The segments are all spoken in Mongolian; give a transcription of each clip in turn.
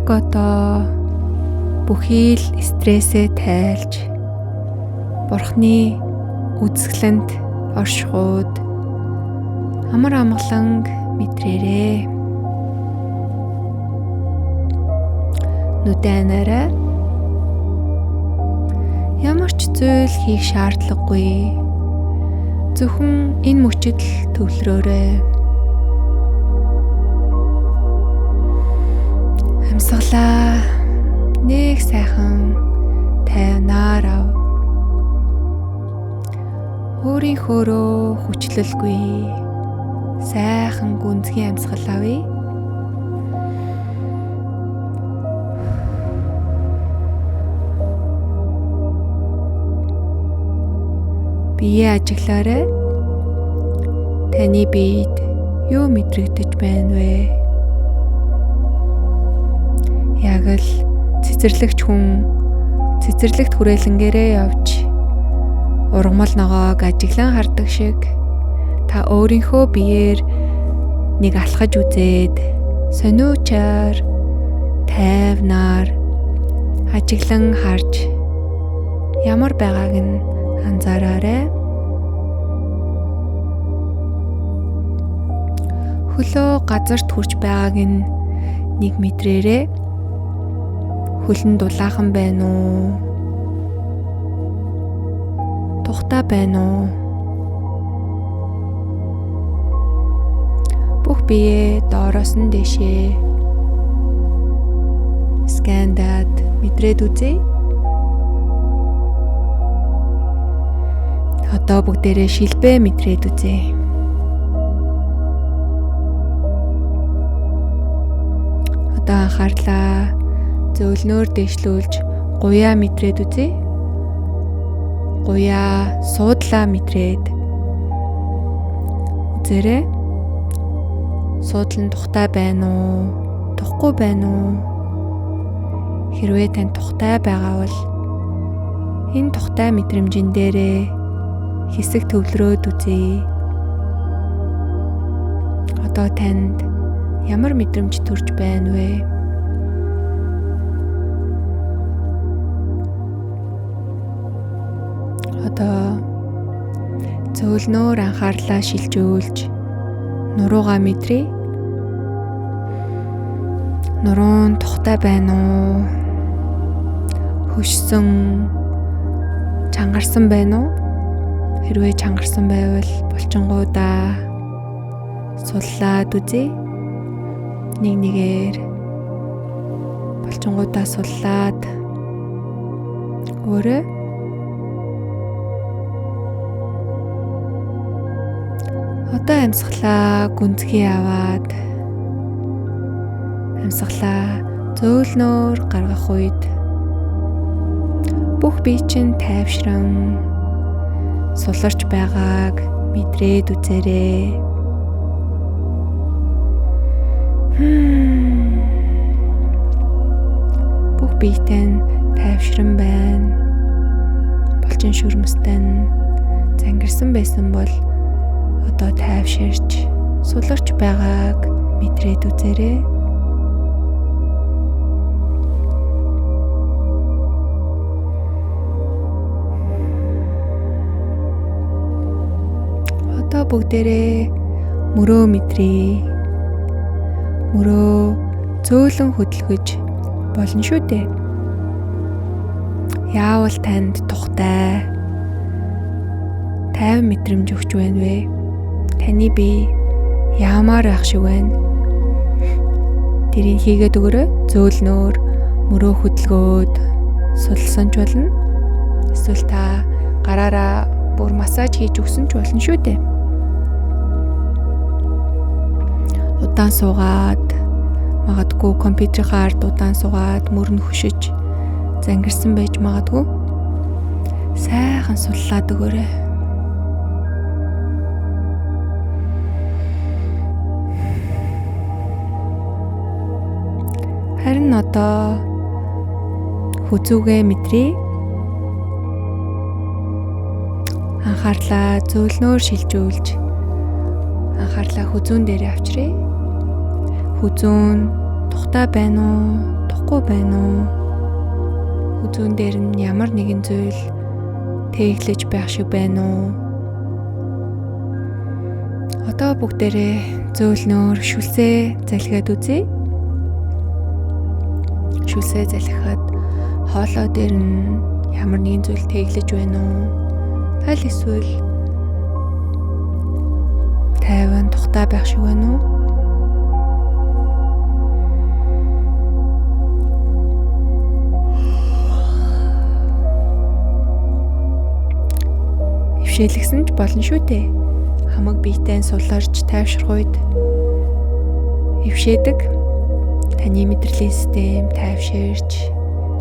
Яг одоо бүхий л стрессээ тайлж Бурхны үзэсгэлэнт оршихуйд амар амгаланг мэдрээрэй. Нүдэн анаарай. Ямар ч зүйл хийх шаардлагагүй. Зөвхөн энэ мөчид л төвлөрөөрэй. Амьсгалаа нэг сайхан тайвнаар ав. Өөрийнхөөрөө хүчлэлгүй сайхан гүнзгий амьсгал авъя. Биеэ ажиглаарай. Таны биед юу мэдрэгдэж байна вэ? Яг л цэцэрлэгч хүн цэцэрлэгт хүрээлэнгээрээ явж ургамал ногоог ажиглан хардаг шиг та өөрийнхөө биеэр нэг алхаж үзээд сониучаар тайвнаар ажиглан харж ямар байгааг нь анзаараарай. Хөлөө газарт хүрч байгааг нь нэг мэдрээрэй. Хөл нь дулаахан байна уу? Тухтай байна уу? Бүх биеэ доороос нь дээшээ скандад мэдрээд үзье. Одоо бүгдээрээ шилбэ мэдрээд үзье. Одоо анхаарлаа зөөлнөөр дээшлүүлж гуяа мэдрээд үзье. Гуяа суудлаа мэдрээд үзээрэй. Суудал нь тухтай байна уу? Тухгүй байна уу? Хэрвээ танд тухтай байгаа бол энэ тухтай мэдрэмжин дээрээ хэсэг төвлөрөөд үзье. Одоо танд ямар мэдрэмж төрж байна вэ? Одоо зөөлнөөр анхаарлаа шилжүүлж нуруугаа мэдрээ. Нуруу нь тухтай байна уу? Хөшсөн, чангарсан байна уу? Хэрвээ чангарсан байвал булчингуудаа суллаад үзье. Нэг нэгээр булчингуудаа суллаад өөрөө одоо амьсгалаа гүнзгий аваад амьсгалаа зөөлнөөр гаргах үед бүх бие чинь тайвшран суларч байгааг мэдрээд үзээрэй. Бүх биетэй нь тайвшран байна. Булчин шүрмэстэй нь зангирсан байсан бол одоо тайвширч суларч байгааг мэдрээд үзээрэй. Одоо бүгдээрээ мөрөө мэдрээ. Мөрөө зөөлөн хөдөлгөж болно шүү дээ. Яавал танд тухтай тайван мэдрэмж өгч байна вэ? Таны бие ямар байх шиг байна? Тэрийг хийгээд өгөөрэй. Зөөлнөөр мөрөө хөдөлгөөд сулсан ч болно. Эсвэл та гараараа бүр массаж хийж өгсөн ч болно шүү дээ. Удаан суугаад магадгүй компьютерийнхаа ард удаан суугаад мөр нь хөшөж зангирсан байж магадгүй. Сайхан суллаад өгөөрэй. Харин одоо хүзүүгээ мэдрээ. Анхаарлаа зөөлнөөр шилжүүлж анхаарлаа хүзүүн дээрээ авчиръя. Хүзүүн тухтай байна уу, тухгүй Тухгүй байна уу? Үзүүн дээр нь ямар нэгэн зүйл тэглэж байх шиг байна уу? Одоо бүгдээрээ зөөлнөөр шүлсээ залхиад үзье. Шүлсээ залхихад хоолой дээр нь ямар нэгэн зүйл тэглэж байна уу? Аль эсвэл тайван тухтай байх шиг байна уу? Ившээлгсэн ч болно шүү дээ. Хамаг биетэй суларч тайвшрах үед ившээдэг. Таны мэдрэлийн систем тайвширч,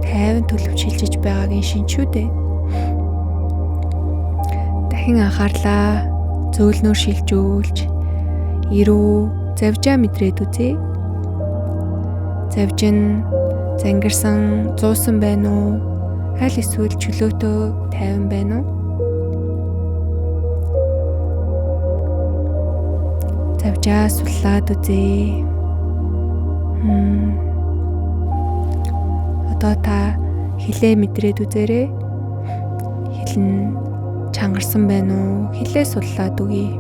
тайван төлөвч шилжиж байгаагийн шинж шүү дээ. Дахин анхаарлаа зөөлнөөр шилжүүлж, ирүү завжаа мэдрээд үзье. Завж нь зангирсан, зуусан байна уу? Аль эсвэл чөлөөтэй тайван байна уу? Завжаа суллаад үзье. Одоо та хилээ мэдрээд үзээрэй. Хил нь чангарсан байна уу? Хилээ суллаад өгье.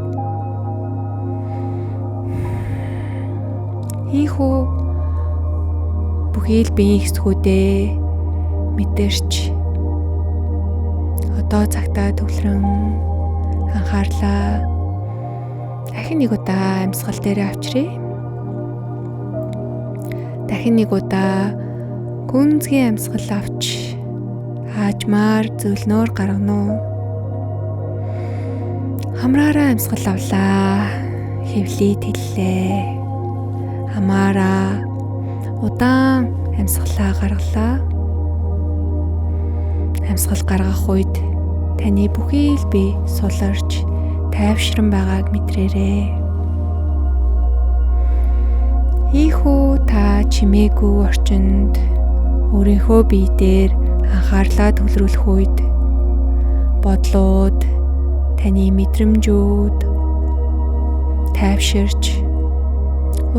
Ийхүү бүхий л биеийн хэсгүүдээ мэдэрч одоо цагтаа төвлөрөн анхаарлаа дахин нэг удаа амьсгал дээрээ авчиръя. Дахин нэг удаа гүнзгий амьсгал авч хаажмаар зөөлнөөр гаргана уу? Хамраараа амьсгал авлаа. Хэвлий тэллээ. Хамаараа удаан амьсгалаа гаргалаа. Амьсгал гаргах үед таны бүхий л бие суларч тайвшран байгааг мэдрээрэй. Ийхүү та чимээгүй орчинд өөрийнхөө бие дээр анхаарлаа төвлөрүүлэх үед бодлууд, таны мэдрэмжүүд тайвширч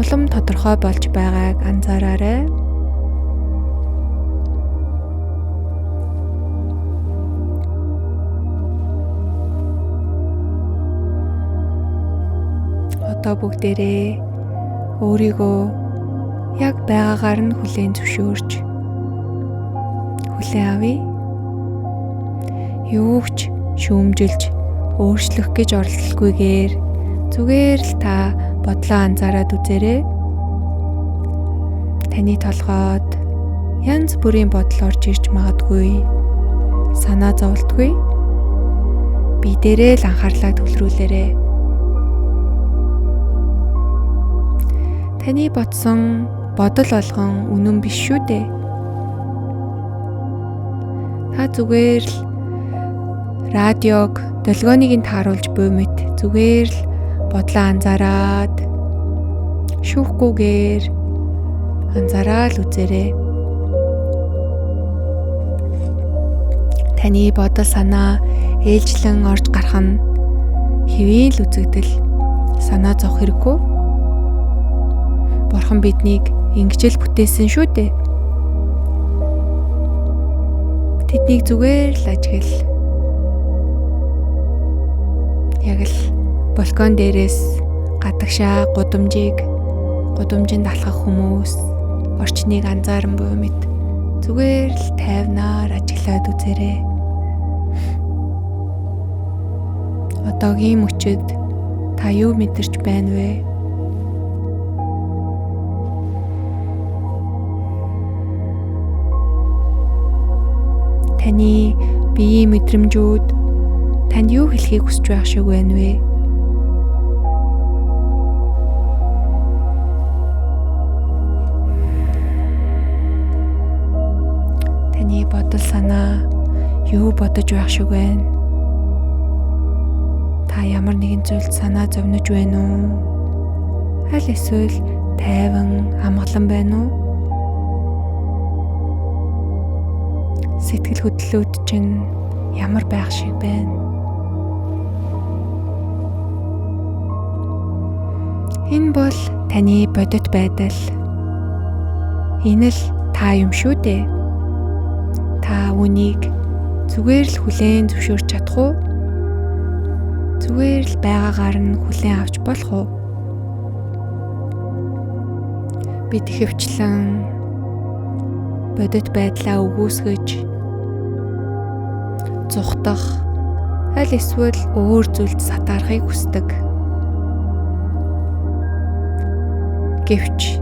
улам тодорхой болж байгааг анзаараарай. Одоо бүгдээрээ өөрийгөө яг байгаагаар нь хүлээн зөвшөөрч хүлээн авъя. Юу ч шүүмжилж өөрчлөх гэж оролдлоггүйгээр зүгээр л та бодлоо анзаараад үзээрэй. Таны толгойд янз бүрийн бодол орж ирж магадгүй. Санаа зовлтгүй. Бие дээрээ л анхаарлаа төвлөрүүлээрэй. Таны бодсон бодол болгон үнэн биш шүү дээ. Та зүгээр л радиог долгионыг нь тааруулж буй мэт зүгээр л бодлоо анзаараад шүүхгүйгээр анзаараа л үзээрэй. Таны бодол санаа ээлжлэн орж гарах нь хэвийн л үзэгдэл, санаа зовх хэрэггүй. Бурхан биднийг ингэж л бүтээсэн шүү дээ. Тэднийг зүгээр л ажигл. Яг л балкон дээрээс гадагшаа гудамжинд алхах хүмүүс орчныг анзааран буй мэт зүгээр л тайвнаар ажиглаад үзээрэй. Одоогийн мөчид та юу мэдэрч байна вэ? Таны биеийн мэдрэмжүүд танд юу хэлхийг хүсэж байх шиг байна вэ? Таны бодол санаа юу бодож байх шиг байна? Та ямар нэгэн зүйлд санаа зовнож байна уу? Аль эсвэл тайван амгалан байна уу? Сэтгэл хөдлөлүүд чинь ямар байх шиг байна? Энэ бол таны бодит байдал. Энэ л та юм шүү дээ. Та үүнийг зүгээр л хүлээн зөвшөөрч чадах уу? Зүгээр л байгаагаар нь хүлээн авч болох уу? Бид ихэвчлэн бодит байдлаа үгүйсгэж зугтах аль эсвэл өөр зүйлд сатаарахыг хүсдэг. Гэвч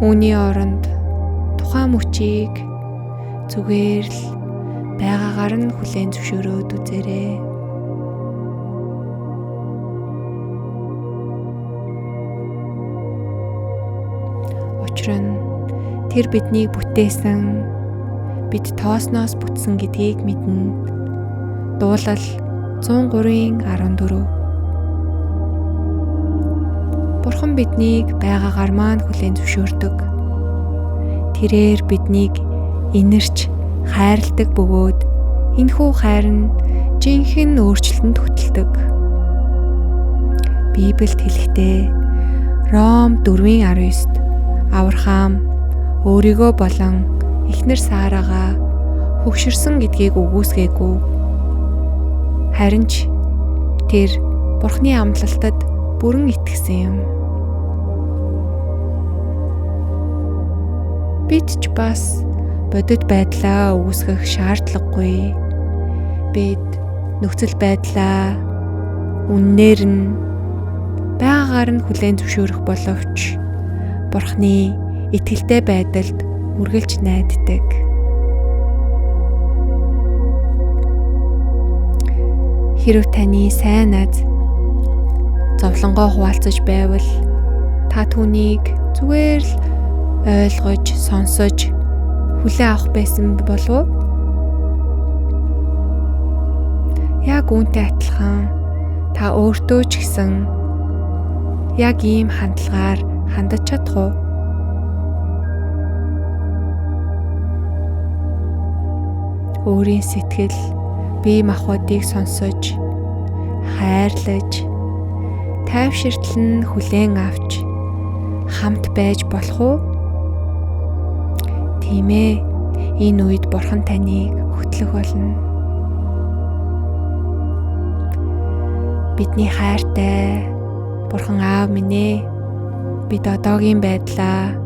үүний оронд тухайн мөчийг зүгээр л байгаагаар нь хүлээн зөвшөөрөөд үзээрэй. Учир нь тэр биднийг бүтээсэн, бид тоосноос бүтсэн гэдгийг мэднэ. Дуулал 103:14. Бурхан биднийг байгаагаар маань хүлээн зөвшөөрдөг. Тэрээр биднийг инэрч хайрладаг бөгөөд энэхүү хайр нь жинхэнэ өөрчлөлтөнд хөтэлдэг. Библиэд хэлэхдээ Ром 4:19-д Авраам өөрийгөө болон эхнэр Сарагаа хөгшөрсөн гэдгийг үгүйсгээгүй. Харин ч тэр Бурхны амлалтад бүрэн итгэсэн юм. Бид ч бас бодит байдлаа үүсгэх шаардлагагүй. Бид нөхцөл байдлаа үннээр нь байгаагаар нь хүлээн зөвшөөрөх боловч Бурхны итгэлтэй байдалд үргэлж найддаг. Хэрв таны сайн аз зовлонгоо хуваалцаж байвал та түүнийг зүгээр л ойлгож, сонсож хүлээн авах байсан болов уу? Яг үүнтэй адилхан та өөртөө ч гэсэн яг ийм хандлагаар хандаж чадах уу? Өөрийн сэтгэл, бие махбодыг сонсож, хайрлаж, тайвширтал нь хүлээн авч хамт байж болох уу? Тийм ээ, энэ үед Бурхан таныг хөтлөх болно. Бидний хайртай Бурхан Аав минь ээ, бид одоогийн байдлаа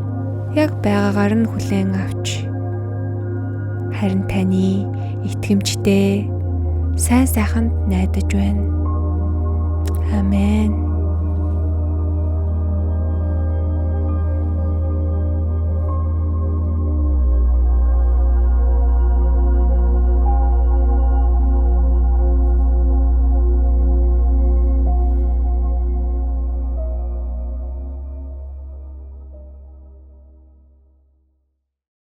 яг байгаагаар нь хүлээн авч, харин таны итгэмжтэй сайн сайханд найдаж байна. Амен.